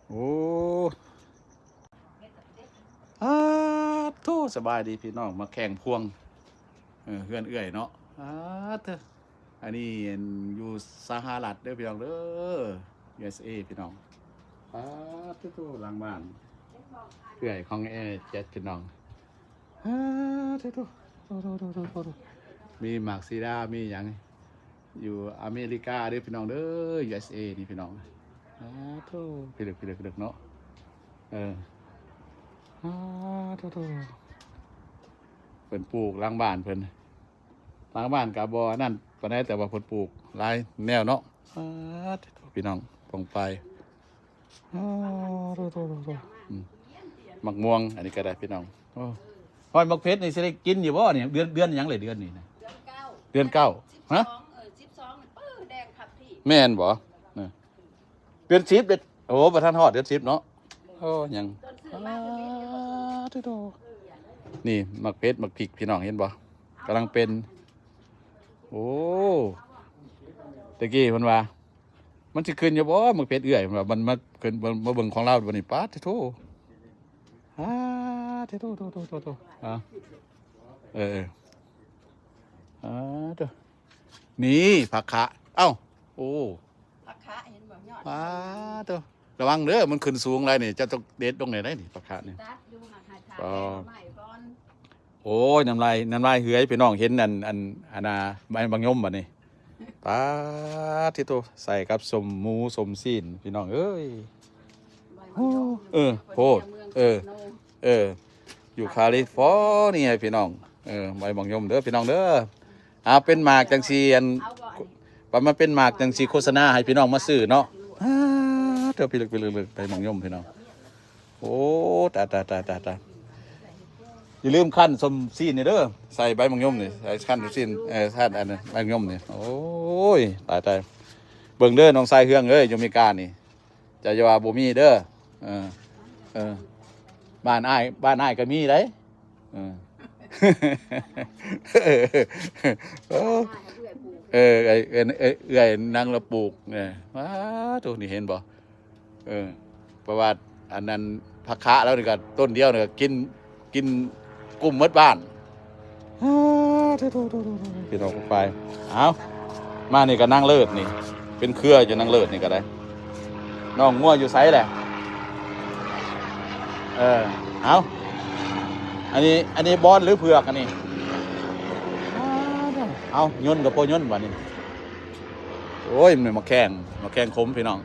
ໂອ້ ອາໂທ້ ສະບາຍດີພີ່ນ້ອງ ມາແຂ່ງພວງ ເອີ ເຮືອນເອື້ອຍເນາະ ອາເຕີ ອັນນີ້ຢູ່ສະຫະລັດເດີພີ່ນ້ອງເດີ ຢູເອັສເອ ພີ່ນ້ອງ ອາໂທ້ ຫຼັງບ້ານເອື້ອຍຂອງແອແຈັດພີ່ນ້ອງ ອາໂທ້ ມີໝາກສີດາ ມີຫຍັງ ຢູ່ອາເມລິກາເດີພີ່ນ້ອງເດີ ຢູເອັສເອ ນີ້ພີ່ນ້ອງ ອາໂທ້ ພິລຶກໆເນາະ ເອີ ອາໂທ້ ເພິ່ນປູກຫຼັງບ້ານເພິ່ນ ຫຼັງບ້ານກະບໍ່ອັນນັ້ນປານໃດ ແຕ່ວ່າເພິ່ນປູກຫຼາຍແນວເນາະ ອາໂທ້ ພີ່ນ້ອງ ປອງປາຍ ໂອ້ ໂທ້ໆໆໆ ອືມ ໝາກມ່ວງ ອັນນີ້ກໍໄດ້ພີ່ນ້ອງ ໂອ້ ຮອຍໝາກເຜັດນີ້ຊິໄດ້ກິນຢູ່ບໍ່ນີ້ ເດືອນ ເດືອນຫຍັງເລີຍ ເດືອນນີ້ນະ ເດືອນເກົ້າ ເດືອນເກົ້າ ຮະ ສິບສອງ ເອີ ສິບສອງ ເປີແດງຄັກທີ່ ແມ່ນບໍ່ ເດືອນສິບເດ້ ໂອ້ ບໍ່ທັນຮອດເດືອນສິບເນາະ ໂອ້ ຍັງ ອາໂທ້ ນີ້ໝາກເຜັດໝາກພິກ ພີ່ນ້ອງເຫັນບໍ່ ກຳລັງເປັນ ໂອ້ ແຕ່ກີ້ເພິ່ນວ່າ ມັນຊິຂຶ້ນຢູ່ບໍ່ ໝາກເຜັດເອື້ອຍ ເພິ່ນວ່າ ມັນມາຂຶ້ນ ມາເບິ່ງຂອງລາວບັດນີ້ ປາດໂທ້ ອາໂທ້ ອາ ເອີ ອາໂທ້ ນີ້ຜັກຂະ ເອົ້າ ໂອ້ ຜັກຂະເຫັນບໍ່ຍອດ ປາດໂທ້ ລະວັງເດີ ມັນຂຶ້ນສູງຫຼາຍນີ້ ເຈົ້າຕ້ອງເດັດລົງແດ່ໄດ໋ນີ້ ຜັກຂະນີ້ ຕັດຢູ່ຫາກຫາທາງ ອໍ ແລ້ວໄມ້ກ່ອນ ໂອ້ຍ ນ້ຳລາຍ ນ້ຳລາຍເຮືອຍ ພີ່ນ້ອງເຫັນອັນ ອັນ ອັນນ່າ ໃບບັກຍົມບັດນີ້ ປາດໂທ້ ໃສ່ກັບສົ້ມໝູສົ້ມຊີ້ນ ພີ່ນ້ອງເອີຍ ໂອ້ ເອີ ໂພດ ເອີ ເອີ ຢູ່ຄາລິຟໍເນຍ ພີ່ນ້ອງ ເອີ ໃບບັກຍົມເດີ ພີ່ນ້ອງເດີ ອາ ເປັນໝາກຈັ່ງຊີ້ ອັນ ປະມານເປັນໝາກຈັ່ງຊີ້ ໂຄສະນາໃຫ້ພີ່ນ້ອງມາຊື້ເນາະ ອາ ເດີ ພິລຶກໆ ໃບບັກຍົມ ພີ່ນ້ອງ ໂອ້ ຕາຍໆໆໆໆ ຢ່າລືມຄັ້ນສົ້ມຊີ້ນນີ້ເດີ ໃສ່ໃບໝາກຍົມນີ້ ໃສ່ຄັ້ນສົ້ມຊີ້ນ ເອີ ຄັ້ນອັນໃບໝາກຍົມນີ້ ໂອ້ຍ ຕາຍໆ ເບິ່ງເດີ ນ້ອງຊາຍເຮືອງເອີຍ ຢູ່ອາເມລິການີ້ ເຈົ້າຢ່າວ່າບໍ່ມີເດີ ເອີ ເອີ ບ້ານອ້າຍ ບ້ານອ້າຍກໍມີໄດ໋ ເອີ ເອີ ເອີ ເອື້ອຍນາງລາວປູກ ເອີ ວ້າ ໂທ້ ນີ້ເຫັນບໍ່? ເອີ ເພາະວ່າອັນນັ້ນ ຜັກຂະລາວນີ້ກໍຕົ້ນດຽວນີ້ກໍກິນ ກິນກຸ້ມໝົດບ້ານ ພີ່ນ້ອງປາຍ ເອົາ ມານີ້ກໍນາງເລີດນີ້ ເປັນເຄືອຢູ່ນາງເລີດນີ້ກໍໄດ້ ນ້ອງງົວຢູ່ໃສແຫຼະ? ເອີ ເອົາ ອັນນີ້ ອັນນີ້ບອນຫຼືເຜືອກອັນນີ້? ເອົາ ຍົນກໍພໍຍົນບາດນີ້ ໂອ້ຍ ມັນໝາກແຂ້ງ ໝາກແຂ້ງຂົມ ພີ່ນ້ອງ.